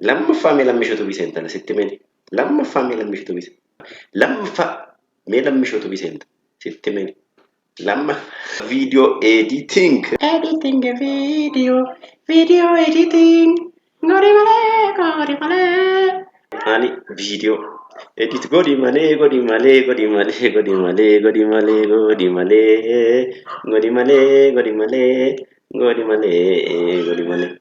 Lammaffaa mee Lammii Show Tube seentana sitti meni. Lammaffaa mee Lammii Show Tube. Lammaffaa mee Lammii Show Tube seenta sitti meni. Lamma video editing. Editing video, video editing. Godhi malee, godhi malee. Ani video edit godhi malee, godhi malee, godhi malee, godhi malee, godhi malee, godhi malee, godhi malee, godhi malee, godhi malee, godhi malee.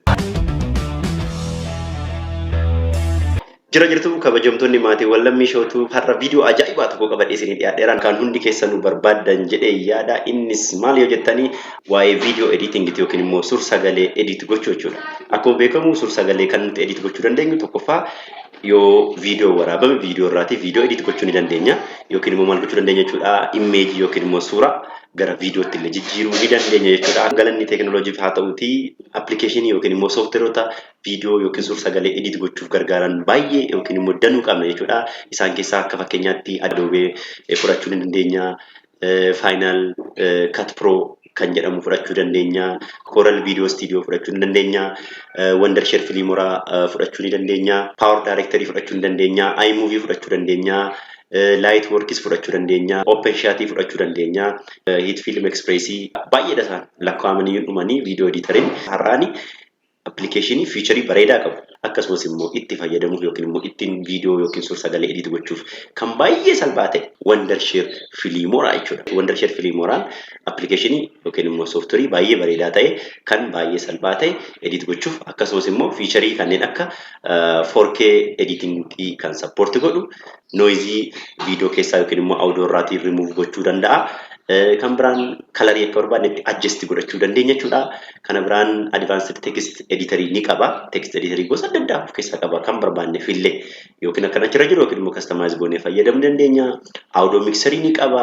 Jira jirtu kabajamtoonni maatiiwwan Lammii Show Tube, har'a viidiyoo ajaa'ibaa tokko qabadhee isinii dhiyaadheeraan kan hundi keessanuu barbaaddan jedhee yaada. Innis maal yoo jettanii, waa'ee viidiyoo editingiti yookiin immoo sur sagalee edit gochuu jechuudha. Akkuma beekamu, sur sagalee kan nuti edit gochuu dandeenyu, tokkoffaa yoo viidiyoo waraabame viidiyoo irraatii viidiyoo edit gochuu ni dandeenya, yookiin immoo maal gochuu dandeenya jechuudha, imeejii yookiin immoo suuraa gara viidiyootti illee jijjiiruu ni dandeenya jechuudha. Galanni teekinooloojiif haa ta'uutii, appilikeeshinii yookiin immoo sooftiweerota viidiyoo yookiin suur sagalee edit gochuuf gargaaran baay'ee yookiin immoo danuu qabna jechuudha. Isaan keessaa akka fakkeenyaatti Adobe fudhachuu ni dandeenya. Final Cut Pro kan jedhamu fudhachuu dandeenya. Corel Video Studio fudhachuu ni dandeenya. Wondershare Filmora fudhachuu ni dandeenya. Power Director fudhachuu ni dandeenya. iMovie fudhachuu dandeenya. Lightworks fudhachuu dandeenya. OpenShot fudhachuu dandeenya. HitFilm Express, baay'eedha, isaan lakkaa'amanii dhumanii. Viidiyoo editoriin har'aani appilikeeshinii featurii bareedaa qabu, akkasumas immoo itti fayyadamuuf yookiin immoo ittiin viidiyoo yookiin suur sagalee edit gochuuf kan baay'ee salphaa ta'e Wondershare Filmora jechuudha. Wondershare Filmoraan appilikeeshinii yookiin immoo sooftiweerii baay'ee bareedaa ta'e, kan baay'ee salphaa ta'e edit gochuuf, akkasumas immoo featurii kanneen akka 4K editingii kan support godhu, noisii viidiyoo keessaa yookiin immoo audio irraatii remove gochuu danda'a. Kan biraan colorii akka barbaadnetti adjust godhachuu dandeenya jechuudha. Kana biraan advanced text editorii ni qaba. Text editorii gosa adda addaa of keessaa qaba, kan barbaanne fillee yookiin akkana achirra jiru yookiin immoo customize goonee fayyadamuu dandeenya. Audio mixerii ni qaba.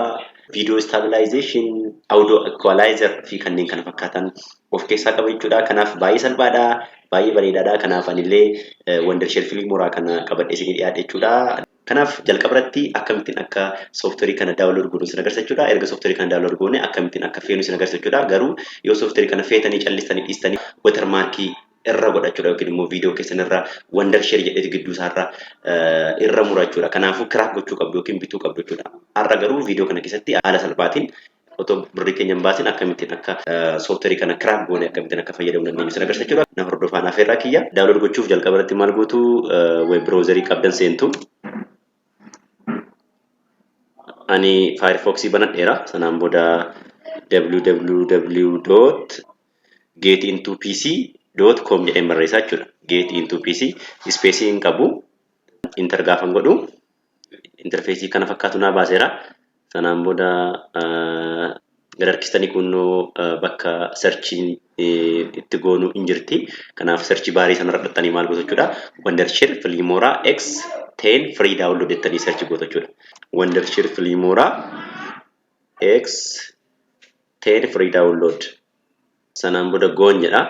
Video stabilization, audio equalizer fi kanneen kana fakkaatan of keessaa qaba jechuudha. Kanaaf baay'ee salphaadha. Baay'ee bareedaadha. Kanaaf anillee Wondershare Filmora kana qabadhee isinii dhiyaadhe jechuudha. Kanaaf jalqaba irratti akkamittiin akka sooftiweerii kana download goonu isin agarsiisa jechuudha. Erga sooftiweerii kana download goone akkamittiin akka feenu isin agarsiisa jechuudha. Garuu yoo sooftiweerii kana feetanii callistanii dhiistanii, watermarkii irra godhachuudha yookiin immoo viidiyoo keessan irra Wondershare jedhee gidduu isaarra irra mura jechuudha. Kanaafuu crack gochuu qabdu yookiin bituu qabdu jechuudha. Har'a garuu viidiyoo kana keessatti haala salphaatiin otoo birrii keenya hin baasin akkamittiin akka sooftiweerii kana crack goone akkamittiin akka fayyadamuu dandeenyu isin agarsiisa jechuudha. Na hordofaan afeerraa kiyya. Download gochuuf jalqaba irratti maal gootu? Web browserii qabdan seentu. Ani Firefox banadheera. Sanaan booda www.getintopc.com jedheen barreessaa jechuudha. Get into PC spaceii hin qabu. Enter gaafan godhu interfaceii kana fakkaatu naa baaseera. Sanaan booda gara harkistanii kunnoo bakka searchiin itti goonu hin jirti. Kanaaf search barii sanarra dhattanii maal gootu jechuudha? Wondershare Filmora X 10 free download jettanii search gootu jechuudha. Wondershare Filmora X 10 free download. Sanaan booda goon jedha.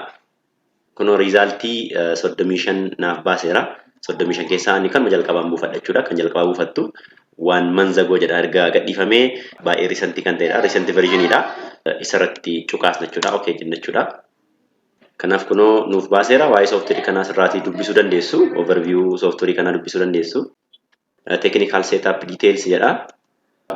Kunoo resultii 35 naaf baaseera. 35 keessaa inni kanuma jalqabaan buufadha jechuudha. Kan jalqabaa buufattu waan manzagoo jedha, erga gadhiifamee baay'ee recentii kan ta'edha. Recent versioniidha. Isarratti cuqaasna jechuudha. Okay jenna jechuudha. Kanaaf kunoo nuuf baaseera. Waa'ee sooftiweerii kanaa sirraatii dubbisuu dandeessu. Overview sooftiweerii kanaa dubbisuu dandeessu. Technical setup details jedha.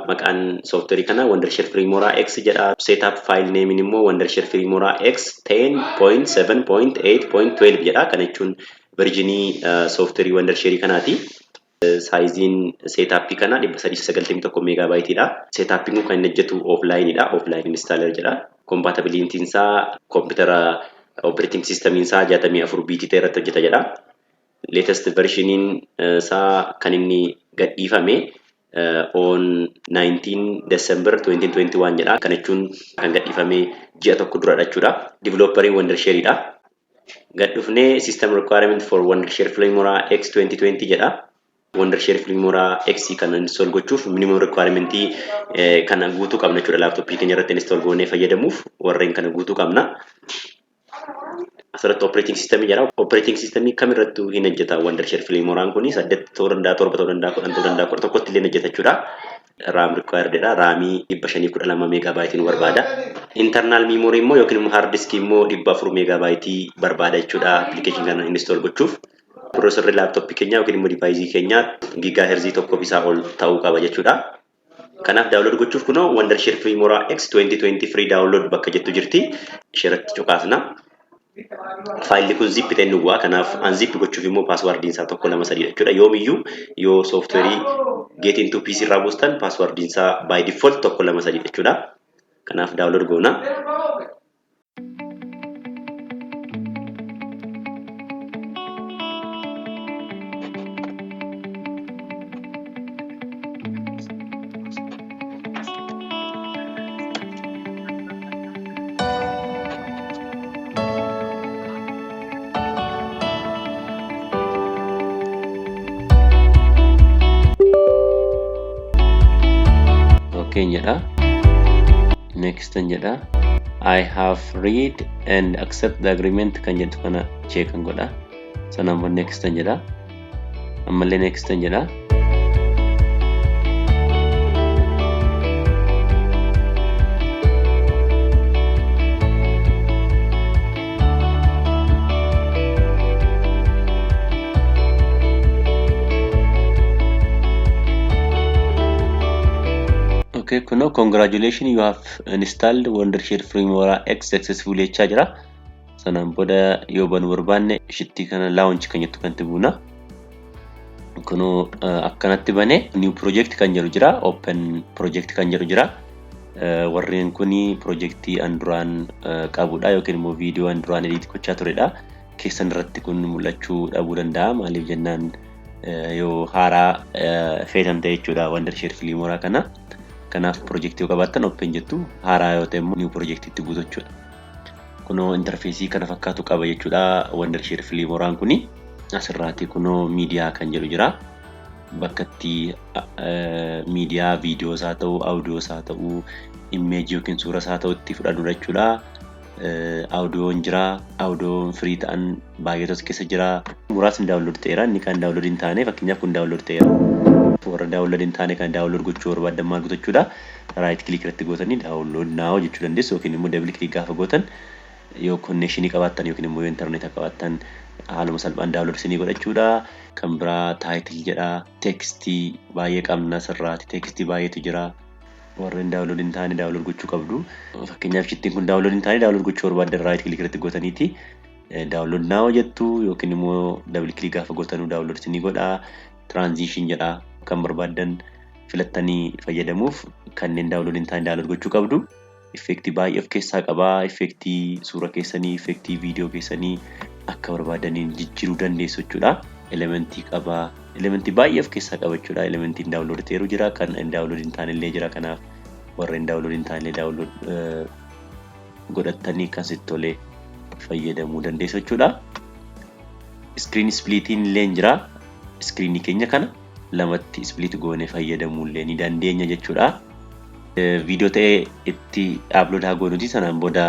Maqaan sooftiweerii kanaa Wondershare Filmora X jedha. Setup file name immoo Wondershare Filmora X 10.7.8.12 jedha. Kana jechuun versionii sooftiweerii Wondershare kanaati. Sizeiin setupii kana 391 megabyteiidha. Setupiin kun kan inni hojjetu offlineidha. Offline installer jedha. Compatibilityiin isaa koompitara operating systemiin isaa 64 bitii ta'e irratti hojjeta jedha. Latest versioniin isaa kan inni gadhiifame on 19 December 2021 jedha. Kana jechuun kan gadhiifame ji'a tokko duradha jechuudha. Developeriin Wondershareidha. Gad dhufnee system requirement for Wondershare Filmora X 2020 jedha. Wondershare Filmora X kana install gochuuf minimum requirementii kana guutuu qabna jechuudha. Laaptooppii keenya irratti install goonee fayyadamuuf warreen kana guutuu qabna. Asirratti operating system jedha. Operating system kamirrattuu hin hojjeta Wondershare Filmoraan kuni. 8 ta'uu danda'a, 7 ta'uu danda'a, 10 ta'uu danda'a, 11tti illee hojjeta jechuudha. RAM required dha. RAMii 512 megabyteii nu barbaada. Internal memory immoo yookiin immoo hard disk immoo 400 megabyteii barbaada jechuudha application kana install gochuuf. Processorri laaptooppii keenyaa yookiin immoo deviceii keenyaa gigahertzii 1 isaa ol ta'uu qaba jechuudha. Kanaaf download gochuuf kunoo Wondershare Filmora X 2020 free download bakka jettu jirti. Isheerratti cuqaasna. Faayilli kun zip ta'e nu bu'a. Kanaaf unzip gochuuf immoo passwordiin isaa 1 2 3 jechuudha. Yoomiyyuu yoo sooftiweerii Get Into PC irraa buustan passwordiin isaa by default 1 2 3 jechuudha. Kanaaf download goona. Okay jedha. Next jedha. "I have read and accept the agreement" kan jettu kana check kan godha. Sanaan booda next jedha. Ammallee next jedha. Okay, kunoo "Congratulations, you have installed Wondershare Filmora X successfully" jechaa jira. Sanaan booda yoo banuu barbaanne ishittii kana launch kan jettu kanatti buuna. Kunoo akkanatti banee new project kan jedhu jira, open project kan jedhu jira. Warreen kuni projektii an duraan qabudha yookiin immoo viidiyoo an duraan edit gochaa turedha. Keessan irratti kun mul'achuu dhabuu danda'a. Maaliif jennaan yoo haaraa feetan ta'e jechuudha Wondershare Filmora kana. Kanaaf projektii yoo qabaattan open jettu, haaraa yoo ta'e immoo new projectiitti buutu jechuudha. Kunoo interfaceii kana fakkaatu qaba jechuudha Wondershare Filmoraan kuni. Asirraati kunoo miidiyaa kan jedhu jira. Bakka itti miidiyaa viidiyoos haa ta'u, audiyoos haa ta'u, imageii yookiin suuras haa ta'u itti fudhannudha jechuudha. Audiyoon jira, audiyoon free ta'an baay'eetu as keessa jira. Muraasni download ta'eera, inni kan download hin taane, fakkeenyaaf kun download ta'eera. Warra download hin taane kan download gochuu barbaadan maal gootu jechuudha? Right click irratti gootanii "download now" jechuu dandeessu yookiin immoo double click gaafa gootan, yoo connectionii qabaattan yookiin immoo yoo intarneeta qabaattan, haaluma salphaan download isinii godhachuudha. Kan biraa title jedha. Textii baay'ee qabna sirraati. Textii baay'eetu jira. Warreen download hin taane download gochuu qabdu. Fakkeenyaaf shittiin kun download hin taane, download gochuu barbaadan right click irratti gootaniiti "download now" jettu yookiin immoo double click gaafa gootanuu download isinii godha. Transition jedha. Kan barbaadan filattanii fayyadamuuf kanneen download hin taane download gochuu qabdu. Effectii baay'ee of keessaa qaba. Effectii suura keessanii, effectii viidiyoo keessanii akka barbaadaniin jijjiiruu dandeessu jechuudha. Elementii qaba. Elementii baay'ee of keessaa qaba jechuudha. Elementiin download ta'eeru jira. Kan download hin taane illee jira. Kanaaf warreen download hin taane download godhattanii kan sitti tolee fayyadamuu dandeessu jechuudha. Screen splitiin illee jira. Screenii keenya kana lamatti split goonee fayyadamuu illee ni dandeenya jechuudha. Viidiyoo ta'ee itti upload haa goonuti, sanaan booda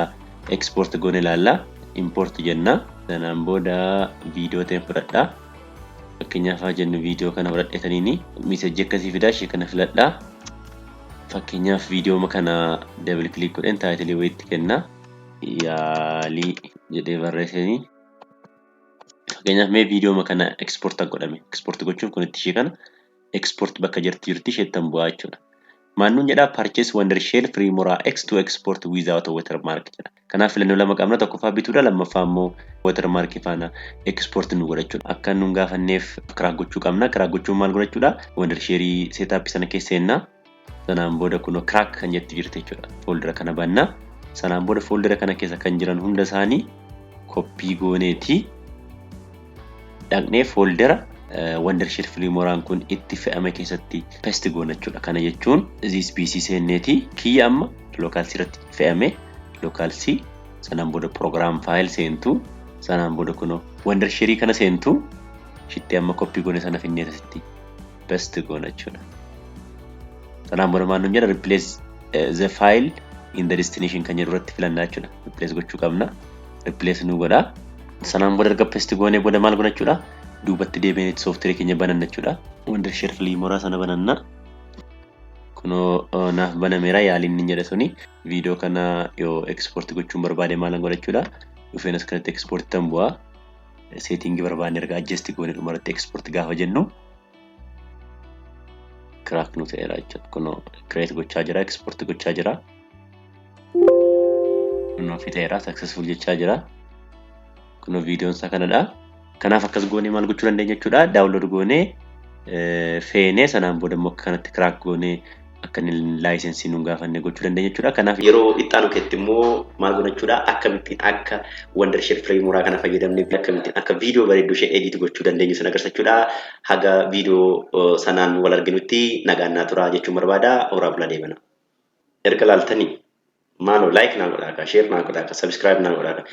export goone ilaalla. Import jenna. Sanaan booda viidiyoo ta'e fudhadha. Fakkeenyaaf haa jennu viidiyoo kana fudhadheetaniini messageii akkasii fidaa, ishee kana filadha. Fakkeenyaaf viidiyoo kana double click godheen titleii wayiitti kenna. Yaalii jedhee barreessanii. Fakkeenyaaf mee viidiyoo kana export godhame. Export gochuuf kun itti ishee kana export bakka jirti jirti isheettan bu'aa jechuudha. Maannuun jedhaa "Purchase Wondershare Filmora X to export without a watermark" jedha. Kanaaf filannoo lama qabna: tokkoffaa bituudha, lammaffaa immoo watermark faana export nu godhachuudha. Akka nuun gaafanneef crack gochuu qabna. Crack gochuun maal godhachuudha? Wondershare setup sana keessa seennaa. Sanaan booda kunoo crack kan jettu jirti jechuudha. Foldera kana banna. Sanaan booda foldera kana keessa kan jiran hunda isaanii copy gooneeti dhaqnee foldera Wondershare Filmoraan kun itti fe'ame keessatti paste goona jechuudha. Kana jechuun This PC seenneeti, kiyya amma local C irratti fe'ame, local C, sanaan booda program file seentu, sanaan booda kunoo Wondershareii kana seentu, shitti amma copy goone sana finnee asitti paste goona jechuudha. Sanaan booda maal nuun jedha? "Replace the file in the destination" kan jedhu irratti filannaa jechuudha. Replace gochuu qabna. Replace nu godha. Sanaan booda erga paste goonee booda maal goona jechuudha? Duubatti deebineeti sooftiweerii keenya bananna jechuudha. Wondershare Filmora sana bananna. Kunoo naaf banameera yaaliin inni jedhe suni. Viidiyoo kana yoo export gochuun barbaade maalan godha jechuudha? Dhufeen as kanatti export tan bu'aa. Setting barbaanne erga adjust goone dhumarratti export gaafa jennu crack nu ta'eera jechuudha. Kunoo create gochaa jira, export gochaa jira. Kunoo fixeera, successful jechaa jira. Kunoo viidiyoon isaa kanadha. Kanaaf akkas goonee maal gochuu dandeenya jechuudha. Download goonee feenee sanaan booda immoo akka kanatti crack goonee akka inni license nuun gaafanne gochuu dandeenya jechuudha. Kanaaf yeroo itti aanu keetti immoo maal goona jechuudha? Akkamittiin akka Wondershare Filmora kana fayyadamnee akkamittiin akka viidiyoo bareedduu ishee edit gochuu dandeenyu sana agarsiisa jechuudha. Haga viidiyoo sanaan wal arginutti nagaan naa turaa jechuun barbaada. Horaa bulaa deemana. Erga laaltanii maaloo like naa godhaa, share naa godhaa, subscribe naa godhaa.